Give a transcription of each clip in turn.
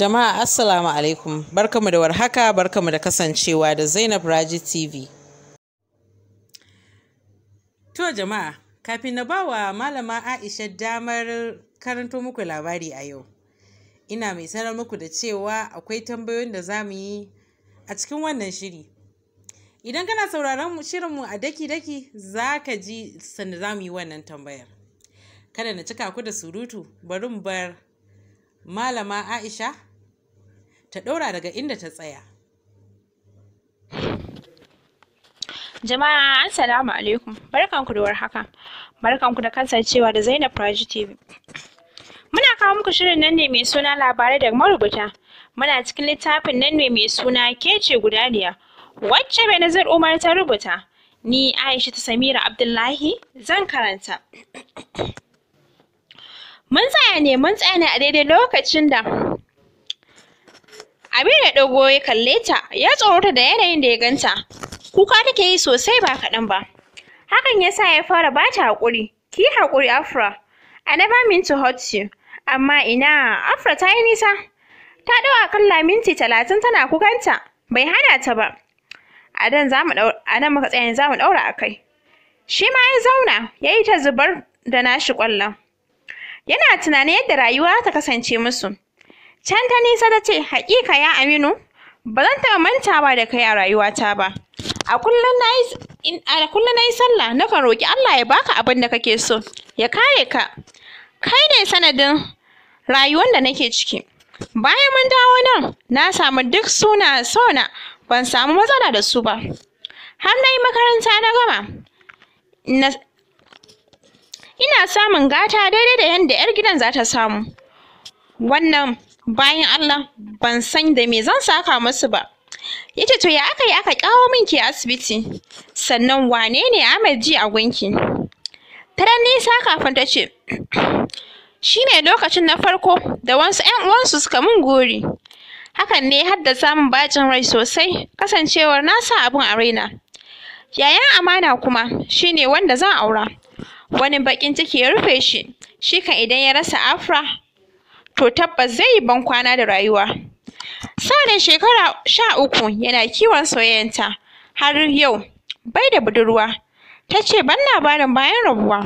Jama'a, Assalamu alaikum. Barkamu da warhaka, barkamu da kasancewa da Zainab Raji TV. To jama'a, kafin na bawa Malama Aisha damar karanto muku labari a yau, ina mai sanar muku da cewa akwai tambayoyin da za mu yi a cikin wannan shiri. Idan kana sauraron shirinmu a daki-daki, za ka ji sanda za mu yi wannan tambayar. Kada na cika ku da surutu, bari mu bar Malama Aisha ta ɗora daga inda ta tsaya. Jama'a, Assalamu alaikum. Barkanku da warhaka. Barkanku da kasancewa da Zainab Raji TV. Muna kawo muku shirin nan ne mai suna Labarai daga Marubuta. Muna cikin littafin nan ne mai suna Kece Gudaniya, wacce Benazir Umar ta rubuta. Ni Aisha ta Samira Abdullahi zan karanta. Mun tsaya ne a daidai lokacin da Aminu ya ɗago ya kalle ta, ya tsorata da yanayin da ya ganta. Kuka take yi sosai ba kaɗan ba. Hakan ya sa ya fara ba ta haƙuri. "Ki yi haƙuri, Afra. I never mean to hurt you." Amma ina, Afra ta yi nisa. Ta ɗau akalla minti 30 tana kukanta, bai hana ta ba. A nan muka tsaya, za mu ɗaura a kai. Shi ma ya zauna, ya yi ta zubar da nashi ƙwallon. Yana tunanin yadda rayuwa ta kasance musu. Can ta nisa ta ce, "Haƙiƙa ya Aminu, ba zan taɓa mantawa da kai a rayuwata ba. A kullum na yi sallah, nakan roƙi Allah ya baka abin da kake so, ya kare ka. Kai ne sanadin rayuwar da nake ciki. Bayan mun dawo nan, na samu duk suna sona, ban samu matsala da su ba. Har na yi makaranta na gama. Ina samun gata daidai da yadda 'yar gidan za ta samu. Wannan bayan Allah, ban san da me zan saka musu ba." Ya ce, "To ya aka yi aka kawo min ke asibiti? Sannan wane ne Ahmed G a gunki?" Ta dan nisa kafin ta ce, "Shi ne lokacin na farko da wasu 'yan uwansu suka mun gori. Hakan ne haddasa min bacin rai sosai, kasancewar na sa abin a raina. Yayan Amana kuma shine wanda zan aura." Wani bakin ciki ya rufe shi. Shi kan idan ya rasa Afra, to tabbas zai yi bankwana da rayuwa. Sama da shekara 13 yana kiwon soyayyanta, har yau bai da budurwa. Ta ce, "Ban labarin bayan rabuwa."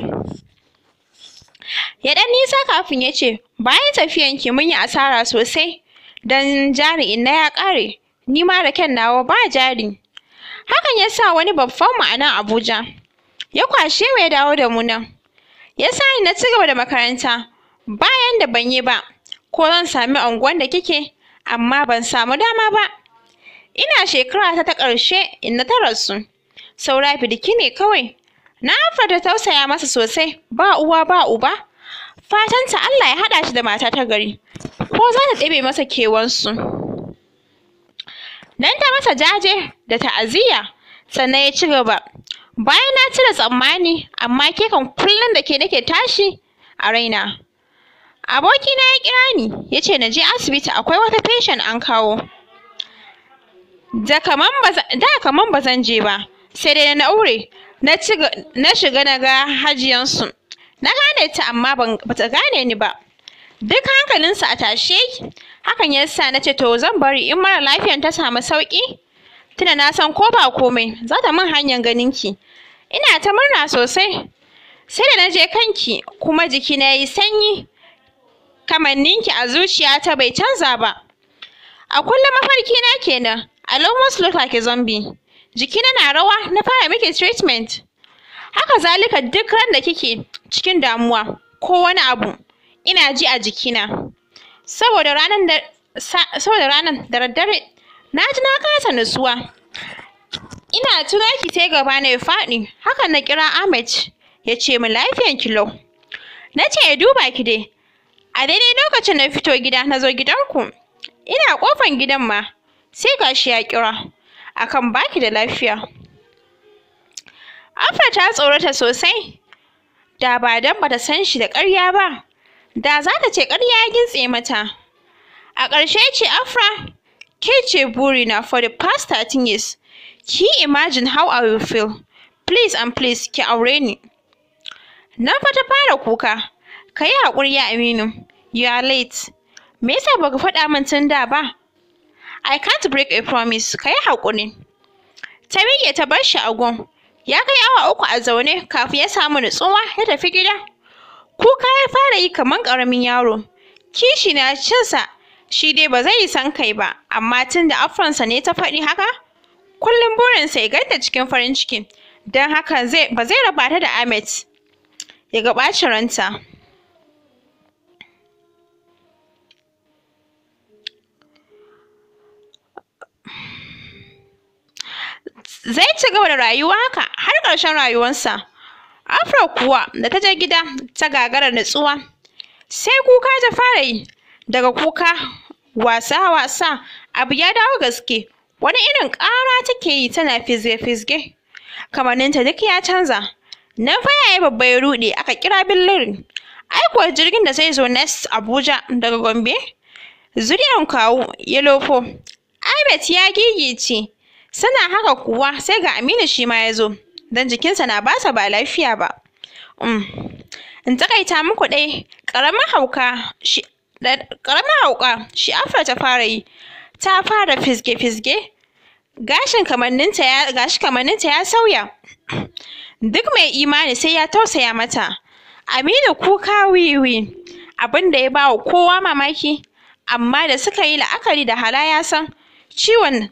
Ya ɗan nisa kafin ya ce, "Bayan tafiyanki mun yi asara sosai, don jari inna ya ƙare, ni ma raken nawa ba jari. Hakan ya sa wani babban mu a nan Abuja ya kwashe mu ya dawo da mu nan. Ya sa ni na ci gaba da makaranta bayan da ban yi ba, ko zan sami unguwan da kike, amma ban samu dama ba. Ina shekara ta ta ƙarshe inna ta rasu. Saura biki ne kawai." Na ta tausaya masa sosai, ba uwa ba uba. Fatanta Allah ya haɗa shi da mata ta gari, ko za ta ɗebe masa kewansu. Nan ta masa jaje da ta'aziyya, sannan ya ci gaba. "Bayan na cire tsammani, amma ke kan kullum da ke nake tashi a raina. Abokina ya kira ni, ya ce na je asibiti, akwai wata patient an kawo. Da kaman ba zan je ba, sai dai na aure, na shiga na ga hajiyansu. Na gane ta, amma bata gane ni ba. Duk hankalinsu a tashe. Hakan ya sa na ce to zan bari in mara lafiyan ta samu sauƙi. Tunda na san ko ba komai za ta min hanyar ganinki. Ina ta murna sosai. Sai da na je kanki kuma jikina ya yi sanyi. Kamanninki a zuciyata bai canza ba. A kullum mafarki na kenan. I almost look like a zombie. Jikina na rawa na fara miki treatment. Haka zalika duk ran da kike cikin damuwa ko wani abu, ina ji a jikina. Saboda ranar da daddare na ji na kasa nutsuwa. Ina tuna ki sai gaba na ya faɗi. Hakan na kira Ahmed, ya ce min lafiyan ki lau. Na ce ya duba ki dai. A daidai lokacin na fito gida na zo gidanku. Ina kofan gidan ma sai gashi ya kira akan baki da lafiya." Afra ta tsorata sosai. Da ba dan bata san shi da ƙarya ba, da za ta ce ƙarya ya gintse mata. A ƙarshe ce, "Afra, ke ce burina for the past 13 years. Ki imagine how I will feel. Please and please, ki aure ni." Nan fa ta fara kuka. "Ka yi haƙuri ya Aminu, you are late. Me yasa baka faɗa min tun da ba? I can't break a promise, ka yi haƙuri. Ta miƙe ta bar shi a gun. Ya kai awa 3 a zaune kafin ya samu nutsuwa ya tafi gida. Kuka ya fara yi kamar ƙaramin yaro. Kishi na cinsa, shi dai ba zai yi san kai ba, amma tun da Afransa ne ta faɗi haka, kullum burinsa ya ganta cikin farin ciki, don haka ba zai raba ta da Ahmed ya ga ɓacin ranta. Zai ci gaba da rayuwa haka har ƙarshen rayuwarsa. Afra kuwa da ta je gida ta gagara nutsuwa. Sai kuka ta fara yi, daga kuka wasa-wasa abu ya dawo gaske. Wani irin ƙara take yi tana fizge-fizge. Kamanninta duk ya canza. Nan fa yaya babba ya ruɗe aka kira Billiri. Ai kuwa jirgin da zai zo next Abuja daga Gombe, zuri'an kawu ya lofo. Ahmed ya gigice. Suna haka kuwa sai ga Aminu shi ma ya zo, don jikinsa na basa ba lafiya ba. In taƙaita muku dai, ƙaramin hauka shi Afra ta fara yi. Ta fara fizge-fizge. Gashi kamanninta ya sauya. Duk mai imani sai ya tausaya mata. Aminu kuka wiwi, abin da ya ba wa kowa mamaki, amma da suka yi la'akari da hala ya san ciwon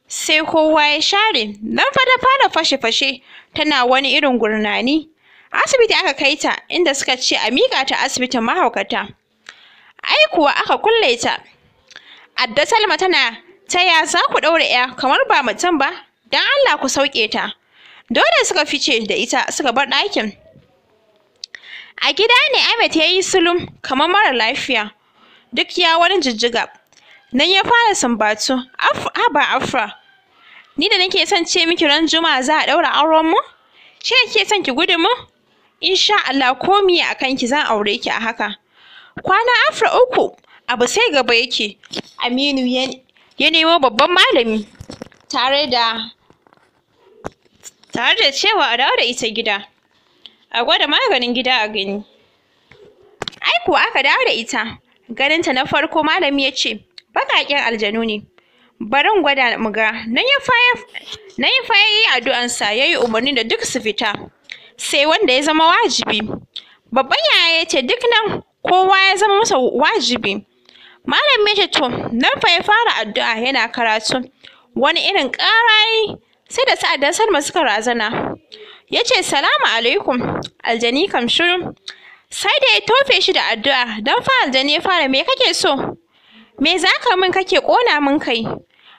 sai kowa ya share. Nan fa ta fara fashe-fashe tana wani irin gurnani. Asibiti aka kai ta, inda suka ce a miƙa ta asibitin mahaukata. Ai kuwa aka kulle ta. Adda Salma tana ta ya za ku ɗaure 'ya kamar ba mutum ba, don Allah ku sauke ta. Dole suka fice da ita suka bar ɗakin. A gida ne Ahmed ya yi sulum kamar mara lafiya, duk ya wani jijjiga. Nan ya fara sumbatu, haba Afra, ni da nake son ce miki ran Juma'a za a ɗaura auren mu? Shi ne kike son ki gudu mu? Insha Allah ko miye a kanki zan aure ki a haka. Kwana Afra 3, abu sai gaba yake. Aminu ya nemo babban malami tare da cewa a dawo da ita gida, a gwada maganin gida a gani. Ai kuwa aka dawo da ita. Ganinta na farko malami ya ce, baƙaƙen aljanu ne. Bari in gwada mu ga. Nan ya fa yi addu'ansa, ya yi umarni da duk su fita, sai wanda ya zama wajibi. Babban yaya ya ce duk nan kowa ya zama masa wajibi. Malam ya ce to, nan fa ya fara addu'a yana karatu. Wani irin ƙara sai da sa'adan Salma suka razana. Ya ce salamu alaikum, aljani kam shiru. Sai da ya tofe shi da addu'a, don fa aljani ya fara me kake so? Me za ka min kake ƙona min kai?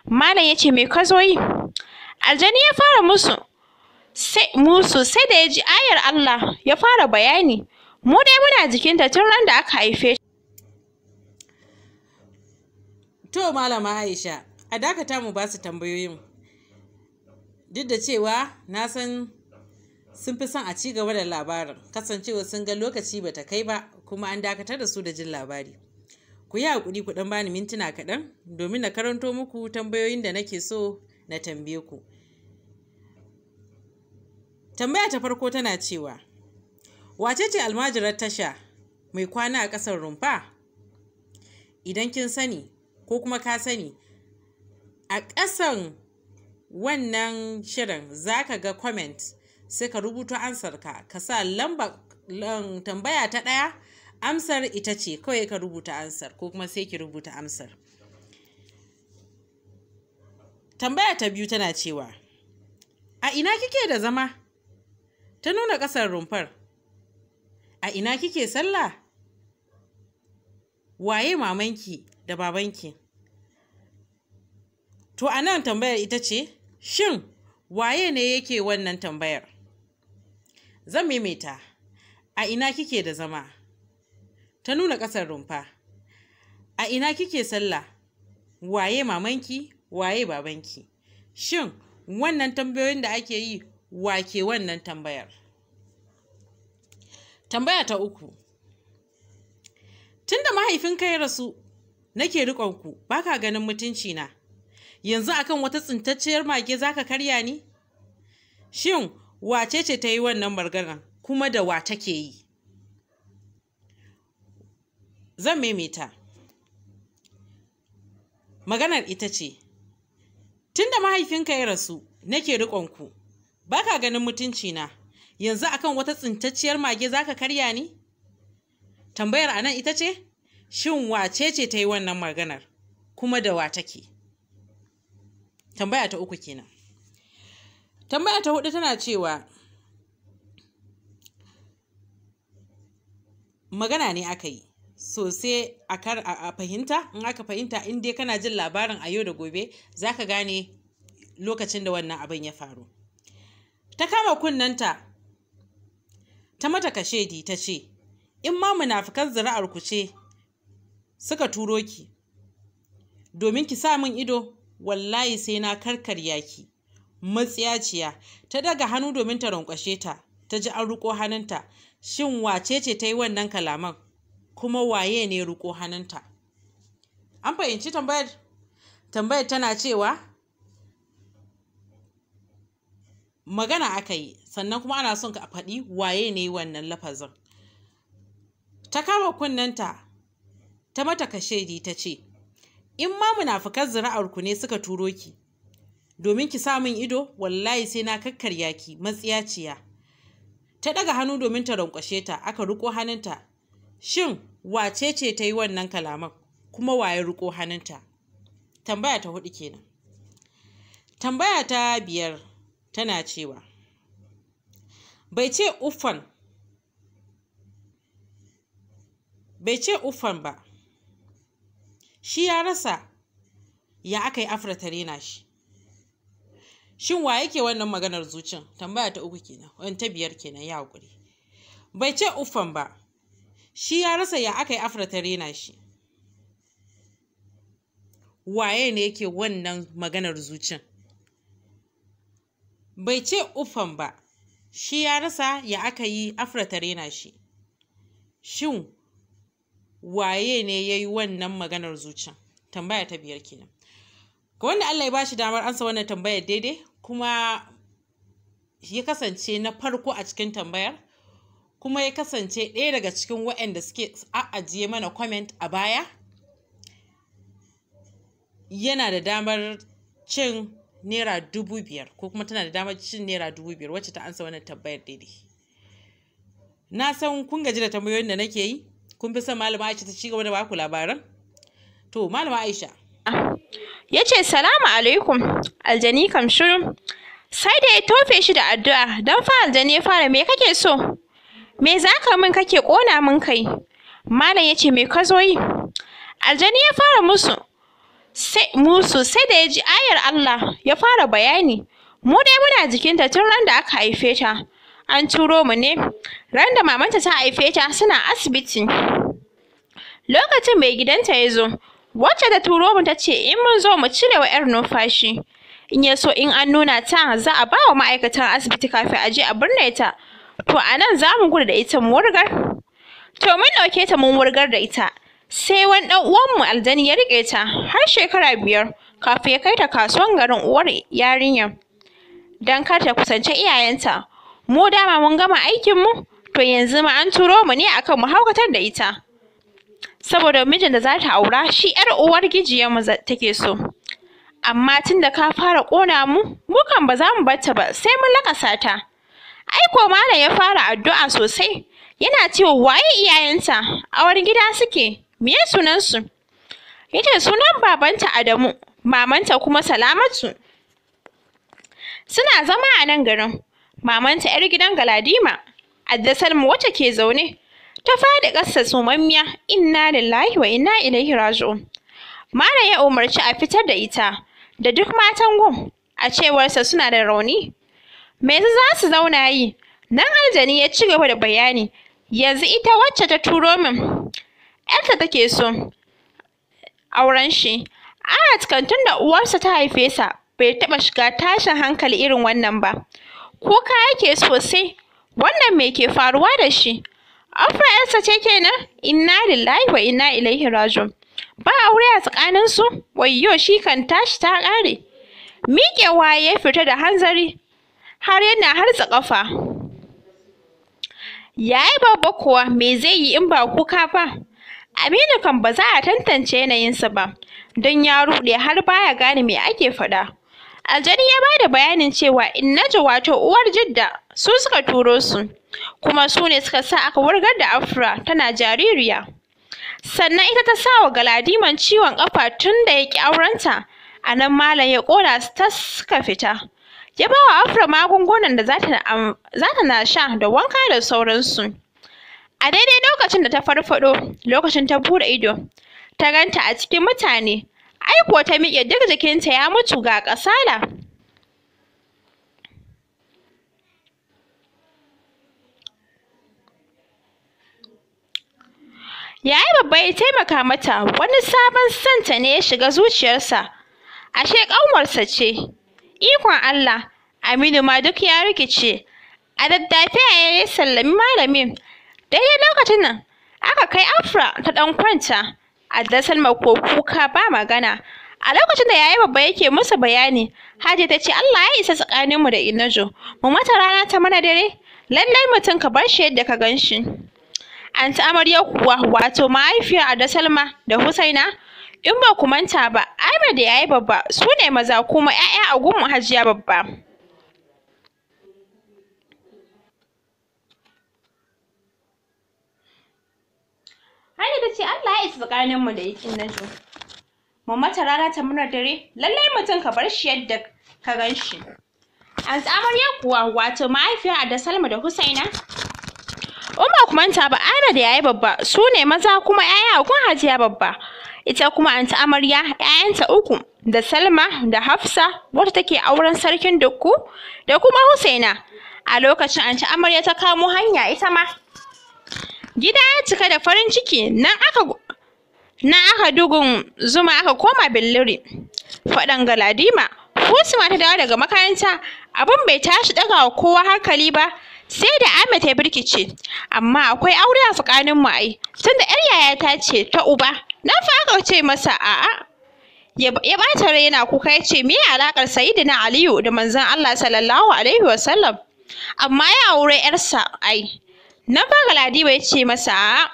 Malam ya ce me ka zo yi? Aljani ya fara musu sai da ya ji ayar Allah ya fara bayani. Mu dai muna jikinta tun ran da aka haife shi. To Malama Aisha, a dakata mu ba su tambayoyin. Duk da cewa na san sun fi son a ci gaba da labarin, kasancewa sun ga lokaci bata kai ba kuma an dakatar da su da jin labari. Ku yi haƙuri ku ɗan bani mintuna kaɗan domin na karanto muku tambayoyin da nake so na tambaye ku. Tambaya ta farko tana cewa, wace ce almajirar tasha mai kwana a ƙasar rumfa? Idan kin sani ko kuma ka sani, a ƙasan wannan shirin za ka ga comment, sai ka rubuta ansarka, ka sa lamba tambaya ta ɗaya, amsar ita ce kawai ka rubuta ansar ko kuma sai ki rubuta amsar. Tambaya ta biyu tana cewa, a ina kike da zama? Ta nuna ƙasar rumfar. A ina kike sallah? Waye mamanki da babanki? To a nan tambayar ita ce, shin waye ne yake wannan tambayar? Zan maimaita. A ina kike da zama? Ta nuna ƙasar rumfa. A ina kike sallah? Waye mamanki? Waye babanki? Shin wannan tambayoyin da ake yi, wake wannan tambayar? Tambaya ta uku. Tunda mahaifinka ya rasu, nake riƙonku, ba ka ganin mutunci na. Yanzu akan wata tsintacciyar mage za ka karya ni? Shin wace ce ta yi wannan maganar kuma da wa take yi? Zan maimaita. Maganar ita ce, tunda mahaifinka ya rasu nake riƙonku, ba ka ganin mutuncina, yanzu akan wata tsintacciyar mage za ka karya ni? Tambayar a nan ita ce, shin wace ce ta yi wannan maganar, kuma da wa take? Tambaya ta uku kenan. Tambaya ta hudu tana cewa, magana ne aka yi, so sai a fahimta, in aka fahimta in dai kana jin labarin a yau da gobe za ka gane lokacin da wannan abin ya faru. Ta kama kunnenta, ta mata kashedi ta ce, in ma munafukan zuri'ar ku ce suka turo ki domin ki sa min ido, wallahi sai na karkarya ki. Matsiyaciya. Ta daga hannu domin ta rankwashe ta, ta ji an riƙo hannunta. Shin wace ce ta yi wannan kalaman, kuma waye ne riƙo hannunta? An fahimci tambayar? Tambayar tana cewa magana aka yi, sannan kuma ana son ka faɗi waye ne wannan lafazin. Ta kama kunnenta, ta mata kashedi ta ce, in ma munafukan zuri'arku ne suka turo ki domin ki sa min ido, wallahi sai na kakkarya ki, matsiyaciya. Ta ɗaga hannu domin ta rankwashe ta, aka riƙo hannunta. Shin wace ce ta yi wannan kalaman, kuma waye riƙo hannunta? Tambaya ta hudu kenan. Tambaya ta biyar tana cewa, bai ce uffan ba, shi ya rasa ya aka yi Afra ta rena shi. Shin wa yake wannan maganar zucin? Tambaya ta uku kenan, wani ta biyar kenan, ya hakuri. Bai ce uffan ba, shi ya rasa ya aka yi Afra ta rena shi. Waye ne yake wannan maganar zucin? Bai ce uffan ba, shi ya rasa ya aka yi Afra ta rena shi. Shin waye ne ya yi wannan maganar zucin? Tambaya ta biyar kenan. Ga wanda Allah ya bashi damar ansa wannan tambayar daidai, kuma ya kasance na farko a cikin tambayar, kuma ya kasance ɗaya daga cikin waɗanda suke ajiye mana comment a baya, yana da damar cin ₦5,000 ko kuma tana da damar cin ₦5,000 wacce ta ansa wannan tambayar daidai. Na san kun gaji da tambayoyin da nake yi, kun fi son Malama Aisha ta ci gaba da baku labaran? To, Malama Aisha. Ya ce, salamu alaikum, aljani kam shiru. Sai da ya tofe shi da addu'a, don fa aljani ya fara, me kake so? Me za ka min kake ƙona min kai? Malam ya ce, me ka zo yi? Aljani ya fara musu sai da ya ji ayar Allah ya fara bayani. Mu dai muna jikinta tun ran da aka haife ta. An turo mu ne ran da mamanta ta haife ta, suna asibiti. Lokacin mai gidanta ya zo, wacce ta turo mu ta ce in mun zo mu cire wa 'yar numfashi. In ya so in an nuna ta za a ba wa ma'aikatan asibiti kafin a je a binne ta. To a nan za mu gudu da ita mu wurgar. To mun ɗauke ta mun wurgar da ita. Sai wani ɗan uwanmu aljani ya riƙe ta har shekara 5 kafin ya kai ta kasuwan garin uwar yarinyar, don kar ta kusanci iyayenta. Mu dama mun gama aikinmu, to yanzu ma an turo mu ne akan mu haukatar da ita. Saboda mijin da za ta aura shi 'yar uwar gijiyarmu take so. Amma tun da ka fara ƙona mu, mu kan ba za mu bar ta ba sai mun lakasa ta. Ai ko malam ya fara addu'a sosai, yana cewa waye iyayenta, a wani gida suke, meye sunansu? Yace sunan babanta Adamu, mamanta kuma Salamatu. Suna zama a nan garin. Mamanta 'yar gidan Galadima, Adda Salma wacce ke zaune, ta faɗi ƙasa sumammiya, inna lillahi wa inna ilaihi raji'un. Malam ya umarci a fitar da ita da duk matan gun, a cewarsa suna da rauni. Me za su zauna yi? Nan aljani ya ci gaba da bayani, yanzu ita wacce ta turo min, 'yarta take so auren shi. Ahmad kan tun da uwarsa ta haife sa bai taɓa shiga tashin hankali irin wannan ba. Kuka yake sosai, wannan me ke faruwa da shi? Afra 'yarsa ce kenan? Inna lillahi wa inna ilaihi raji'un. Ba aure a tsakaninsu? Wayyo, shi kan tashi ta ƙare. Miƙewa ya fita da hanzari, har yana hartsa ƙafa. Yayi babba kuwa me zai yi in ba kuka ba? Aminu kan ba za a tantance yanayinsa ba, Don ya ruɗe har baya gane me ake faɗa. Aljani ya bada bayanin cewa Innajo wato uwar Jidda su suka turo su, kuma su ne suka sa aka wurgar da Afra tana jaririya. Sannan ita ta sa wa Galadiman ciwon ƙafa tun da ya ƙi aurenta, a nan malam ya ƙona su tas suka fita. Ya ba wa Afra magungunan da za ta na sha da wanka da sauransu. A daidai lokacin da ta farfaɗo, lokacin ta buɗe ido, ta ganta a cikin mutane, ai kuwa ta miƙe duk jikinta ya mutu ga kasala. Yaya Babba ya taimaka mata, wani sabon santa ne ya shiga zuciyarsa, ashe ƙanwarsa ce. Ikon Allah, Aminu ma duk ya rikice. A daddafe ya sallami malamin. Daidai lokacin nan, aka kai Afra ta ɗan kwanta. Adda Salma ko kuka ba magana. A lokacin da Yaya Babba yake musu bayani, Hajiya ta ce Allah ya isa tsakaninmu da Inajo. Mu mata rana ta mana dare. Lallai mutum ka bar shi yadda ka gan shi. Anti Amarya kuwa wato mahaifiyar Adda Salma da Husaina, in ba ku manta ba, Ahmed da Yaya Babba su ne maza kuma 'ya'ya a gun Hajiya Babba. Hajiya ta ce Allah ya isa tsakaninmu da Inajo. Mu mata rana ta muna dare, lallai mutum ka bar shi yadda ka gan shi. Anti Amarya kuwa wato mahaifiyar Adda Salma da Husaina, in ba ku manta ba, Ahmed da Yaya Babba su ne maza kuma 'ya'ya a gun Hajiya Babba. Ita kuma Anti Amarya 'ya'yanta uku, da Salma da Hafsa wacce take auren sarkin Dukku da kuma Husaina. A lokacin Anti Amarya ta kamo hanya ita ma. Gida ya cika da farin ciki, nan aka dugun zuma aka koma billiri. Faɗan Galadima, Husma ta dawo daga makaranta, abin bai tashi ɗaga wa kowa hankali ba, sai da Ahmed ya birkice. Amma akwai aure a tsakanin mu ai, tunda ƴar yayata ce ta uba. Nan fa aka ce masa a'a. Ya ɓata rai yana kuka ya ce meye alaƙar Sayyidina Aliyu da manzon Allah sallallahu alaihi wasallam? Amma ya aure ƴarsa ai. Nan fa Galadima ya ce masa a'a.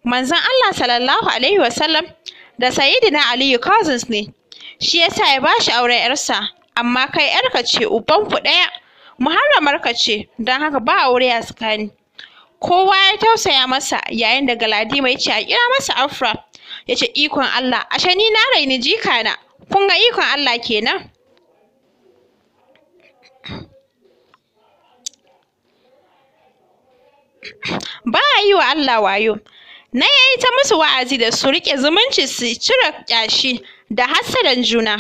Manzon Allah sallallahu alaihi wasallam da Sayyidina Aliyu cousins ne. Shi yasa ya bashi auren ƴarsa, amma kai ƴarka ce ubanku ɗaya. Muharramarka ce, don haka ba aure a tsakani. Kowa ya tausaya masa yayin da Galadima ya ce a kira masa Afra. Ya ce ikon Allah, ashe ni na raini jikana, kun ga ikon Allah kenan. Ba a yi wa Allah wayo. Na yayi ta musu wa'azi da su riƙe zumunci su cire ƙyashi da hassadan juna.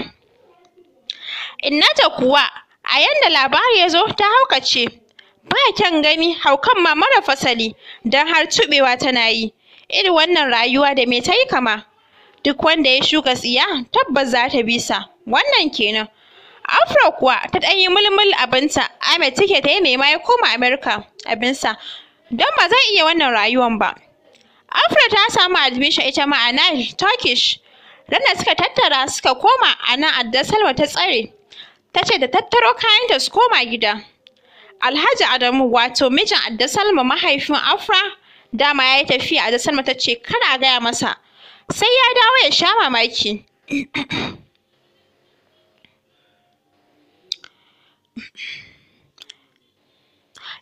Innata kuwa a yanda labari ya zo ta haukace, ba kyan gani, haukan ma mara fasali, don har tuɓewa tana yi. Irin wannan rayuwa da me ta yi kama? Duk wanda ya shuka tsiya tabbas za ta bisa, wannan kenan. Afra kuwa ta ɗan yi mulmul abinta, Ahmed tiket ya nema ya koma Amerika abinsa, don ba zai iya wannan rayuwan ba. Afra ta samu admission ita ma a Nile Turkish. Ranar suka tattara suka koma a nan Adda Salma ta tsare. Ta ce da tattaro kayanta su koma gida. Alhaji Adamu wato mijin Adda Salma mahaifin Afra dama ya yi tafiya. Adda Salma ta ce kada a gaya masa sai ya dawo ya sha mamaki.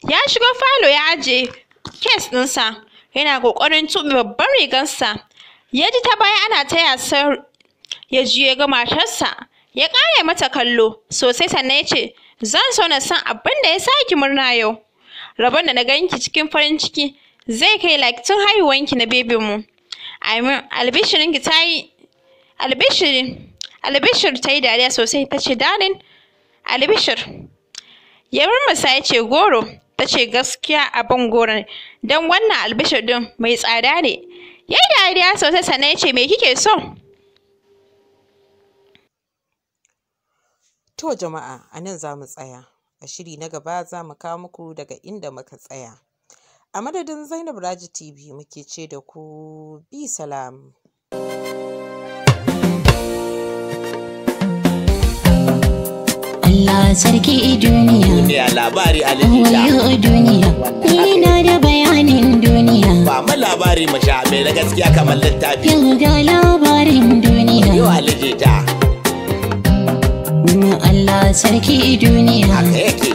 Ya shigo falo ya ajiye kes ɗinsa, yana ƙoƙarin tuɓe babban rigarsa. Ya ji ta baya ana taya sa, ya juyo ga matarsa. Ya ƙare mata kallo sosai sannan ya ce, zan so na san abin da ya sa ki murna yau. Rabon da na ganki cikin farin ciki zai kai like tun haihuwanki na bebin mu. Amin, albishirinki ta yi, albishir ta yi dariya sosai ta ce darling, albishir. Ya murmusa ya ce goro, ta ce gaskiya abin goro don wannan albishir ɗin mai tsada ne. Ya yi dariya sosai sannan ya ce me kike so? To jama'a, a nan za mu tsaya. A shiri na gaba za mu kawo muku daga inda muka tsaya. A madadin Zainab Raji TV muke ce da ku bi salam. Allah sarki duniya, Duniya labari alijita. wayo duniya, ni na da bayanin duniya. Ba mu labari mu sha mai na gaskiya kamar littafi. Yau ga labarin duniya. Yau alijita. Allah sarki duniya. Haka yake.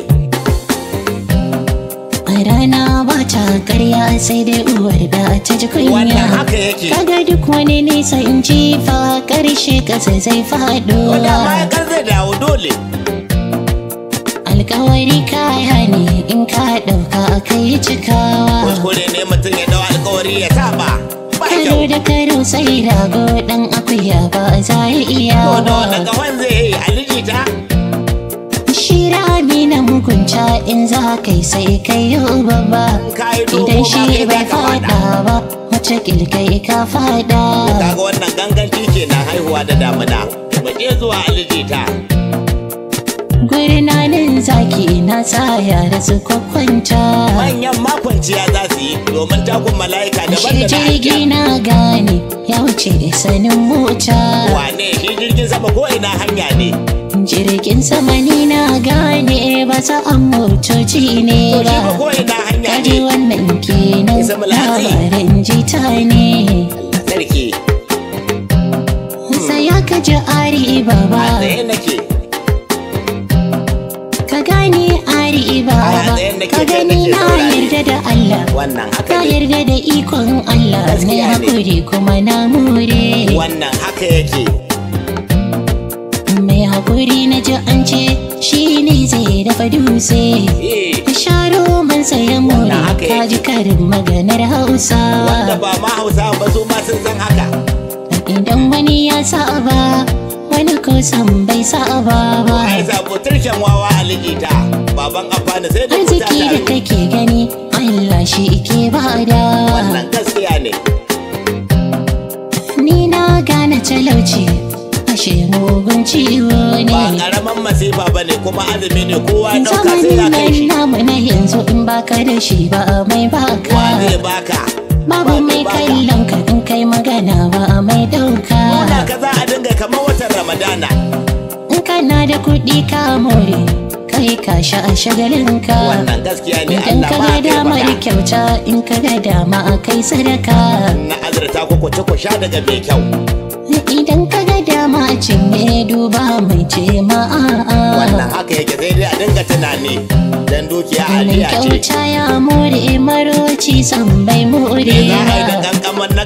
A rana ba ta karya sai dai uwar da ta ji kunya. Wannan haka yake. Kaga duk wani nisa in jifa karshe kasa zai faɗo. Wanda ma ya kar zai dawo dole. Alkawari kaya ne in ka ɗauka kai cikawa. Kuskure ne mutum ya dau alkawari ya saba. Ba Karo kyau. da karo sai rago ɗan akuya ba za ya iya To da ba. wannan kafan zai yi alijita. Shi rami na mugunta in za kai sai kai yi babba. In ka yi dogo Idan ma shi kai za bai ka faɗa. faɗa ba, wata kai ka faɗa. Kaga wannan ganganci kenan haihuwa da damina. Mu je zuwa alijita. Gurnanin zaki na sa yara su kwakwanta. Manyan makwanciya za su yi domin takun mala'ika daban Shi da na jirgi aljan. na gane ya wuce sanin mota. Wane shi jirgin sama ko ina hanya ne. Jirgin sama ni na gane ba sa'an motoci ne To shi ba ba. ko ina hanya Kaji ne. wannan kenan Isa Mulhatsi. labarin jita ne. Allah sarki. Saya ka ji ari A baba. tsaye nake. Ka gane ari A baba. tsaye nake, Ka kai gani nake na saurare. yarda da Allah. Wannan haka Ka ne. yarda da ikon Allah. Na Gaskiya ne. haƙuri kuma na more. Wannan haka yake. Mai haƙuri na ji an ce shi ne zai dafa dutse. Eh, Sharo man saya more Wannan haka ka ji yake. karin maganar Hausa. Wanda ba ma Hausa ba su ma sun san haka. Idan wani ya saba, wani ko san bai saba ba. Ai sabo turken wawa alijita. Baban amfani sai da kuta Arziki da taru. kake gani, Allah shi ke bada. Wannan gaskiya ne. Ni na gane talauci, ashe mugun ciwo Ba ne. karaman masifa ba ne kuma azumi ne kowa ya ɗauka sai ya Zamanin kai nan shi. namu na yanzu in baka da shi ba mai Wa baka. zai baka? Babu Wa zai mai baka? kallon ka in kai magana ba mai Nuna ɗauka. ka za a dinga kamar watan Ramadana. In kana da kuɗi ka more, kai ka sha a shagalinka. Wannan gaskiya ne Idan Allah ka ma ga kai damar baka. kyauta, in ka ga dama a kai sadaka. Na azurta ku ku ci ku sha daga mai kyau. Idan ka ga dama a cinye duba mai ce ma a'a. Wannan haka yake sai dai a dinga tunani. Dan dukiya Mai ajiya ce. kyauta ya more maroci san bai more Me za a yi da ba. kankaman na